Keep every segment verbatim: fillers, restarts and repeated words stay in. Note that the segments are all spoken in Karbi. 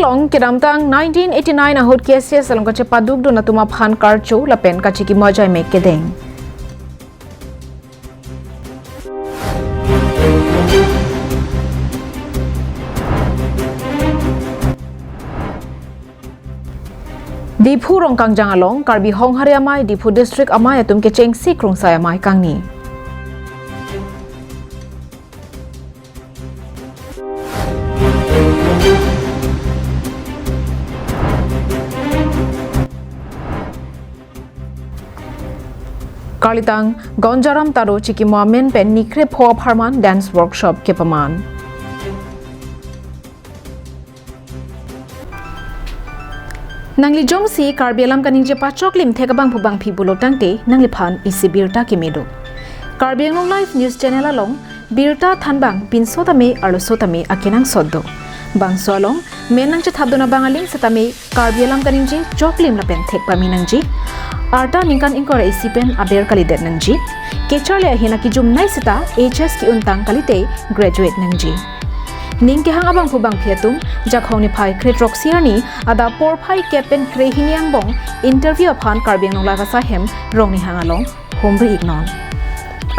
Along kedamtang nineteen eighty-nine ahut K C S along kachepadukdun atum aphan karcho lapen kachikimo ajaimek kedeng. Diphu Rongkangjang along Karbi Honghari Amei, Diphu District Amei atum kechengsi krungsai amei kangni. Karlitang Gonjaram Taro chikimo amen pen ni krepho apharman dance workshop kepaman. Nangli jongsi Karbi alam kaningje pachoklim thek abangphu bangphi pulo tangte nangliphan isi birta keme do. Karbi Anglong Live News Channel along birta thanbang pinso tame arloso tame akenangsot do. Bangso along men nangchethapdun abang aling setame Karbi alam kaningje choklim lapen thek pame nangji. Arta ningkan ingkoi ra isi pen aber kalidet nangji. Kecharli ahin akijumnei seta H S ke-untang kalite graduate nangji. Ning kehang abangphu bangphi atum Jakhong niphai krethrok-si arni adap porphai kep pen krehini angbong interview aphan Karbi Anglong Live asai hem Rongnihang along humri iknon.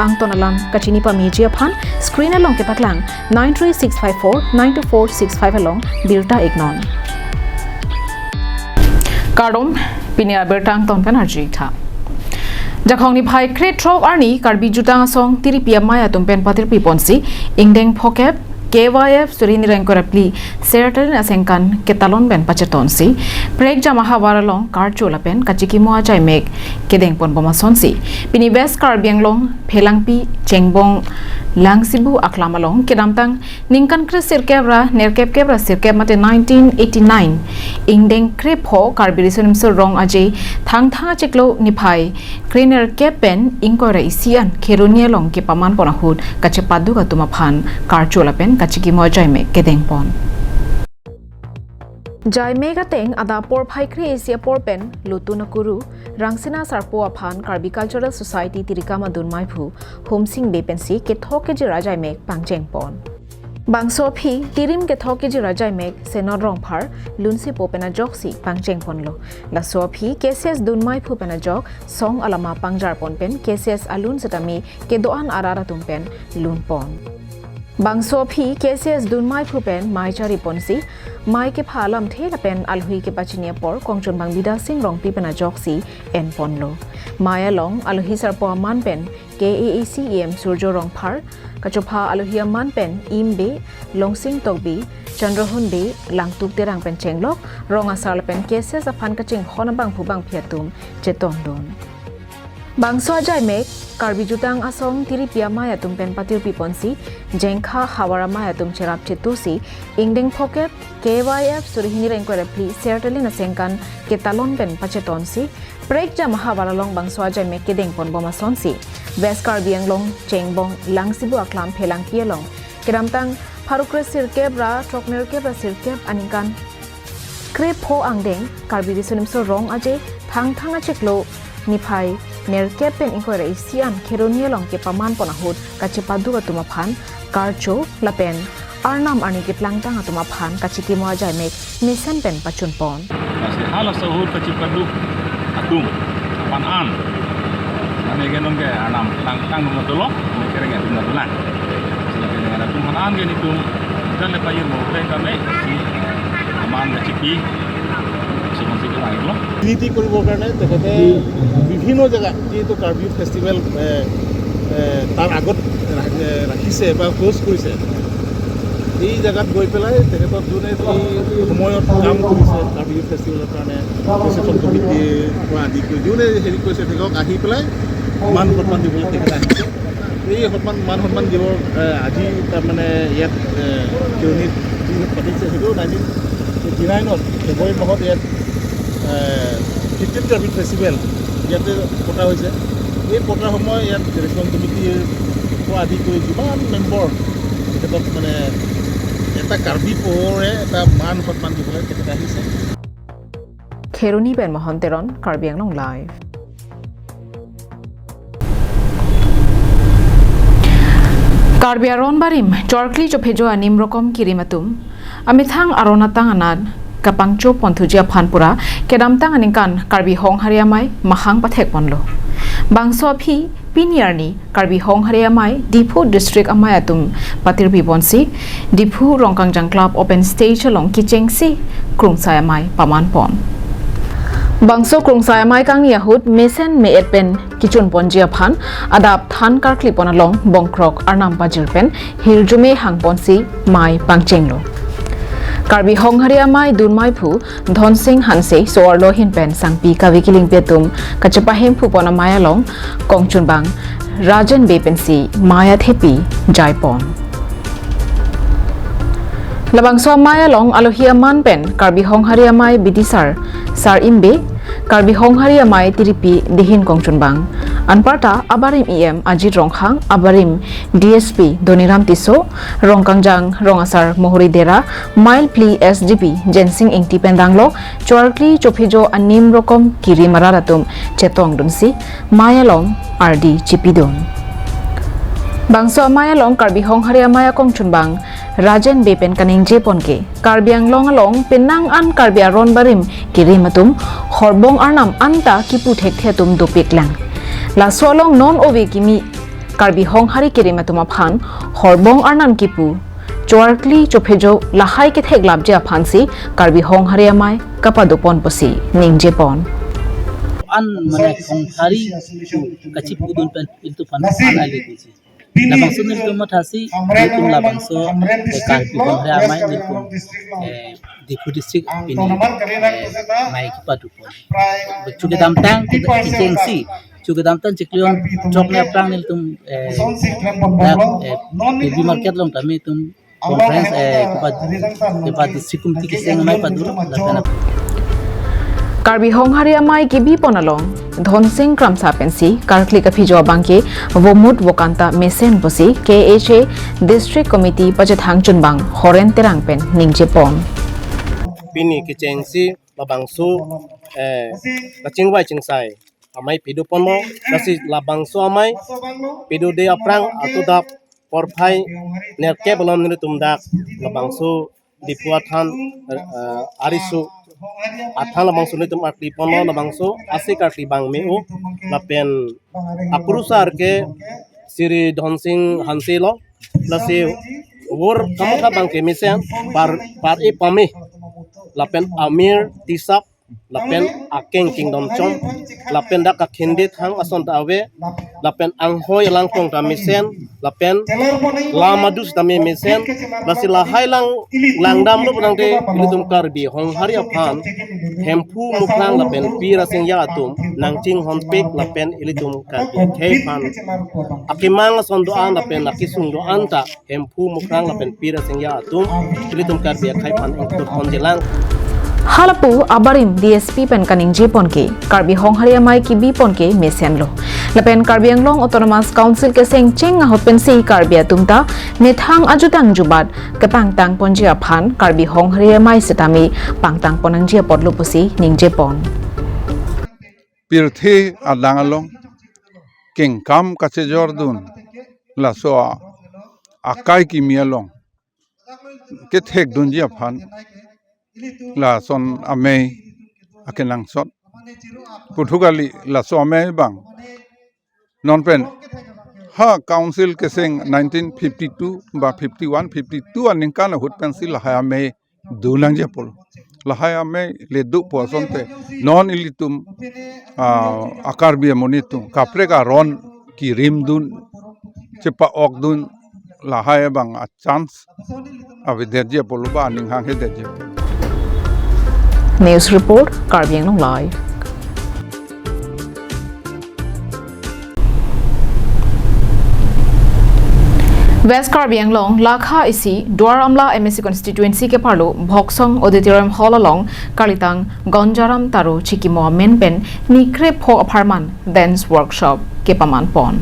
Angton alam kachini pameji aphan screen along kepaklang nine three six five four nine two four six five along birta iknon. Kardom, pini abirta angton pen arju-ik tha. Jakhong niphai krethrok arni Karbi Jutang Asong Tiripi Amei atum pen patirpi ponsi ingdeng phokep K Y F suri hini ra ingkoi ra phli Sertalin asengkan ketalon pen pachetonsi prekjam ahavar along karcho lapen kachikimo ajaimek kedeng ponbom asonsi pini West Karbi Anglong Phelangpi Chengbong Langsibu Aklam along kedamtang ningkan kresirkep ra nerkep kep ra sirkep mate nineteen eighty-nine ingdeng krepho Karbi Riso Nimso Rong Aje Thangthang achiklo niphai krenerkep pen ingkoi ra isi an Kheroni along kepaman pon ahut kachepaduk atum aphan karcho lapen kachikimo ajaimek kedeng pon. Jaimek ateng adap porphai kre-isi apor pen Lotun akuru Rangsina Sarpo aphan Karbi Cultural Society Tirikam adun maiphu Humsing Bey pensi kethok kejir ajaimek pangcheng pon. Bangso aphi tirim kethok kejir ajaimek Senon Rongphar lunsepo pen ajoksi pangcheng ponlo. Laso aphi K C S dun maiphu pen ajok song alama pangjar pon pen K C S alun setame kedo-an arat atum pen lun pon. Bangso aphi K C S dun maiphu pen mei chari ponsi mei kepha alamthe lapen alohi kepachini apor Kongchunbang Bidya Sing Rongpi pen ajoksi en ponlo. Mei along alohi sarpo aman pen K A A C E M Surjo Rongphar, kachopha alohi aman pen Im Bey, Longsing Tokbi, Chandrahun Bey, Langtuk Terang pen chenglok rong asar lapen K C S aphan kachinghon abangphu bangphi atum chetongdun. Bangso ajaimek Karbi Jutang Asong Tiripi Amei atum pen patirpi ponsi jengkha havar amei atum cherap chetusi ingdeng phokep K Y F suri hini ra ingkoi ra phli Sertalin asengkan ketalon pen pachetonsi prekjam ahavar along bangso ajaimek kedeng ponbom asonsi West Karbi Anglong Chengbong Langsibu Aklam Phelangpi along kedamtang pharo kresirkep ra throknerkep ra sirkep aningkan krepho angdeng Karbi Riso Nimso Rong Aje Thangthang achiklo niphai nerkep pen ingkoi ra isi an Kheroni along kepaman pon ahut kachepaduk atum aphan karcho lapen arnam arni keplangtang atum aphan kachikimo ajaimek mesen pen pachun pon. Lasi halaso ahut kachepaduk atum aphan an mane ke nonke arnam langtang dum dolo, nonke kereng atum dolo. Lasi kereng atum aphan an ke nelitum jan le payir mo pen kami si aman kachipi si masih ke lain lo. ৰীতি কৰিবৰ কাৰণে তেখেতে বিভিন্ন জেগা যিহেতু কাৰ্বি ফেষ্টিভেল, এ, এ, তাৰ আগত ৰা-, এ, ৰাখিছে বা হোষ্ট কৰিছে, এই জেগাত গৈ পেলাই তেখেতৰ যোনে এই সময়ত কাম কৰিছে কাৰ্বি ফেষ্টিভেলৰ কাৰণে, ৰিচেপশ্যন কমিটিৰ পৰা আদি কৰি যোনে হেৰি কৰিছে, তেখেতক আহি পেলাই মান সন্মান দিবলৈ তেখেত আহিছে। এই সন্মান, মান সন্মান দিবৰ, এ, আজি তাৰমানে ইয়াত, এ, খেৰণিত যি পাতিছে, সেইটো নাইনটিন এইটি নাইনত ফেব্ৰুৱাৰী মাহত ইয়াত, এ, ফিফটিন কাৰ্বি ফেষ্টিভেল ইয়াতে পতা হৈছে। এই পতাৰ সময় ইয়াত ৰিচেপশ্যন কমিটিৰ পৰা আদি কৰি যিমান মেম্বাৰ তেখেতক মানে এটা কাৰ্বি পহৰে এটা মান সন্মান দিবলৈ তেখেত আহিছে। Kheroni pen Mohan Teron, Karbi Anglong Live. Karbi aron barim chorkli chophejo anim rokom kirim atum amethang aron atang anat kapangcho ponthuji aphan pura kedamtang aningkan Karbi Honghari Amei mahang pathek ponlo. Bangso aphi pini arni Karbi Honghari Amei Diphu District Amei atum patirpi ponsi Diphu Rongkangjang Club Open Stage along kechengsi Krungsai Amei paman pon. Bangso Krungsai Amei kangni ahut mesen me-et pen kechun ponji aphan adap than karkli pon along bongkrok arnam pajir pen hirjume hang ponsi mei pangchenglo. Karbi Honghari Amei dun meiphu Dhonsing Hanse so-arlo ahin pen sangpi kave kelingpi atum kachepahemphu pon amei along kongchunbang Rajen Bey pensi mei athepi jai pon. Labangso amei along alohi aman pen Karbi Honghari Amei bidisar Sar Imbe, Karbi Honghari Amei tiripi dihin kongchunbang, anparta abarim E M Ajit Ronghang, abarim D S P Doniram Tisso, Rongkangjang Rong Asar Mohori Dera, Mailpli S D P Jensing Ingti pen danglo, choarkli chophejo anim rokom kirim arat atum chetongdunsi mei along ardi chipidun. Bangso amei along Karbi Honghari Amei akongchunbang Rajen Bey pen kaningje pon ke, Karbi Anglong along penang an Karbi aron barim kirim atum horbong arnam anta kipu thekthe atum dopiklang. Laso along non ove kimi Karbi Honghari kirim atum aphan horbong arnam kipu choarkli chophejo lahai ketheklapji aphansi Karbi Honghari Amei kapado pon pusi ningje pon. An mane Honghari kachipudun pen ilitum aphan an ale disi. Labangso nelitum mathasi, nelitum labangso, eh, Karbi Honghari Amei nelitum, eh, Diphu District pini, eh, mei kepado pon. Bechu kedamtang, kechengsi, chu kedamtang chiklo throk ni aphrang nelitum, eh, dak, eh, P B Market along tame itum conference, eh, kepa, kepa district committee keseng amei pado, lapen ap- Karbi Honghari Amei kebi pon along Dhonsing Kramsa pensi karkli kaphijo abangke vomut vokanta mesen pusi K H A District Committee pachethang chunbang Horen Terang pen ningje pon. Pini kechengsi labangso, eh, kachingvai chingsai amei pado ponlo, lasi labangso amei padode aphrang atudap porphai nerkep alom nelitum dak labangso Diphu athan, eh, ariso athan labangso nelitum ardi ponlo, labangso ase karkli abang me-o, lapen akurusar ke Shri Dhonsing Hanse lo, lasi vur kamukha abangke mesen, par, par-e pame, lapen amir tisap, lapen akeng kingdom chom, lapen dak akhende thang ason ta ave, lapen anghoi langpong ta mesen, lapen lam adus ta me mesen, lasi lahai lang, langdamlo penang te ilitum Karbi Honghari aphan Hemphu Mukrang lapen Pir Asingja atum nangchinghonpik lapen ilitum Karbi akhei aphan akemang ason do-an lapen akesung do-an ta Hemphu Mukrang lapen Pir Asingja atum ilitum Karbi akhei aphan ingkut ponjelang. Halapu abarim D S P pen kaningje pon ke Karbi Honghari Amei kebi pon ke mesenlo. Lapen Karbi Anglong Autonomous Council keseng cheng ahut pensi Karbi atum ta methang ajutang jubat kepangtang ponji aphan Karbi Honghari Amei setame pangtang pon nangji apotlo pusi ningje pon. Pirthe adang along kengkam kachejordun laso a-, akai kimi along kethekdunji aphan lason amei akenangsot puthukali laso amei abang non pen ha council keseng nineteen fifty-two ba fifty-one, fifty-two aningkan ahut pensi lahai amei dun nangji apotlo. Lahai amei le dopo asonte non ilitum, ah, a-Karbi amonit atum kaprek aron kirimdun, chepa-okdun, lahai abang a-chance avedetji apotlo ba aning hanghe detji apotlo. News report, Karbi Anglong Live. West Karbi Anglong, Lakha isi, Duar Amla M A C constituency keparlo, Bhoksong Auditorium Hall along, kalitang Gonjaram Taro chikimo amen pen, nikrepho apharman, dance workshop kepaman pon.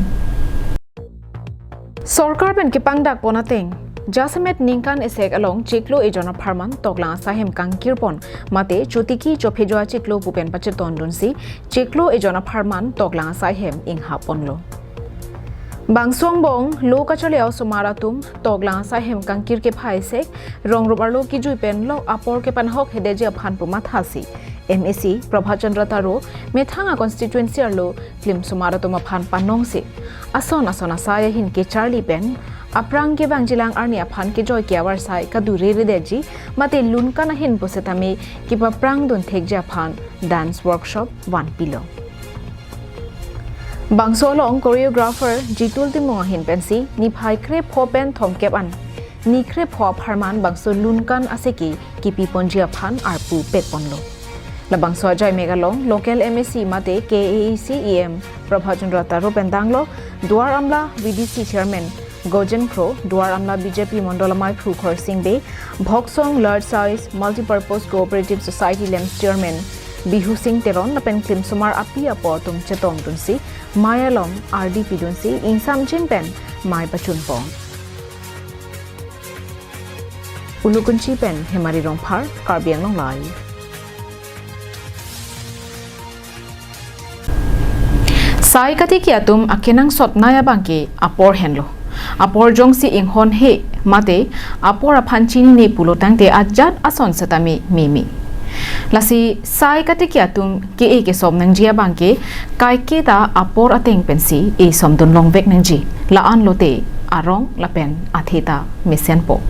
Sorkar pen kepangdak pon ateng, jasemet ningkan esek along chiklo ejon apharman toklang asaihem kangkir pon, mate chotiki chophejo achiklo pu pen pachetondunsi, chiklo ejon apharman toklang asaihem inghap ponlo. Bangso angbong lo kacharli a-osomar atum toklang asai hem kangkir kephai sek, rong rup arlo kijui pen lok apor kepanhok hedeji aphan pu mathasi M A C Prabhat Chandra Taro methang a-constituency arlo klimsomar atum aphan panongsi ason ason asai ahin kecharli pen aphrang kevangjilang arni aphan kejoi ke-avarsai kadure redeji mate lunkan ahin pusitame kepaphrang dunthekji aphan dance workshop vanpilo. Bangso along choreographer Jitul Timung ahin pensi niphai krepho pen thomkep an ni krepho apharman bangso lunkan aseke kipi ponji aphan arpu pekponlo. Labangso ajai mek along local M A C mate K A A C E M Prabhat Chandra Taro pen danglo Duar Amla V D C chairman Gojen Kro, Duar Amla B J P Mondol Amei Phrukhor Sing Bey, Bhoksong Large Size Multipurpose Cooperative Society LAMPS chairman Bihu Sing Teron lapen klimsomar api apo atum chetongdunsi mei along ardi pidunsi ingsamjin pen mei pachunpon. Ulukunchi pen Hemari Rongphar, Karbi Anglong Live. Sai katiki atum akenangsot nai abangke apor henlo. Apor jongsi inghon he mate apor aphan chinine pulo tangte ajat ason setame meme. Lasi sai katiki atum ke-e kesom nangji abangke kaiketa apor ateng pensi e somdun longvek nangji. La-an lote arong lapen atheta mesenpo.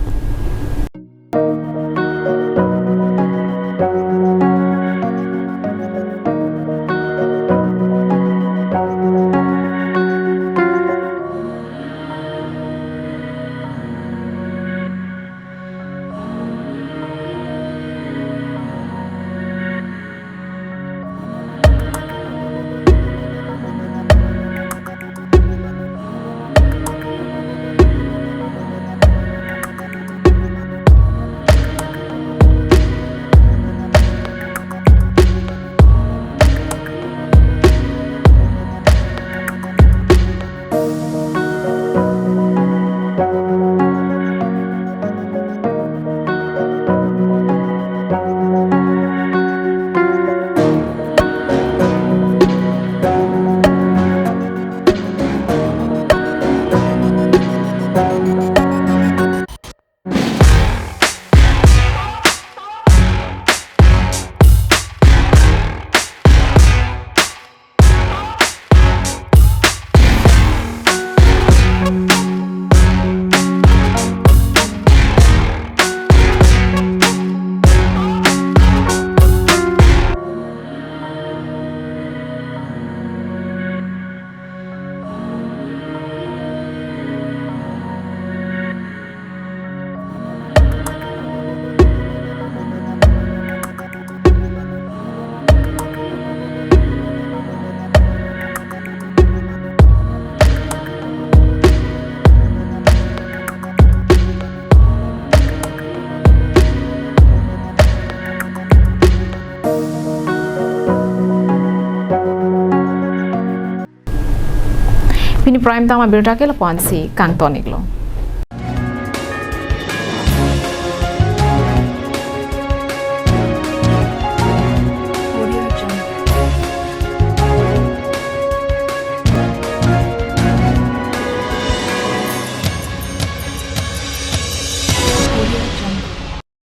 Pini Prime Time abirta ke lapu-ansi kangton-iklo.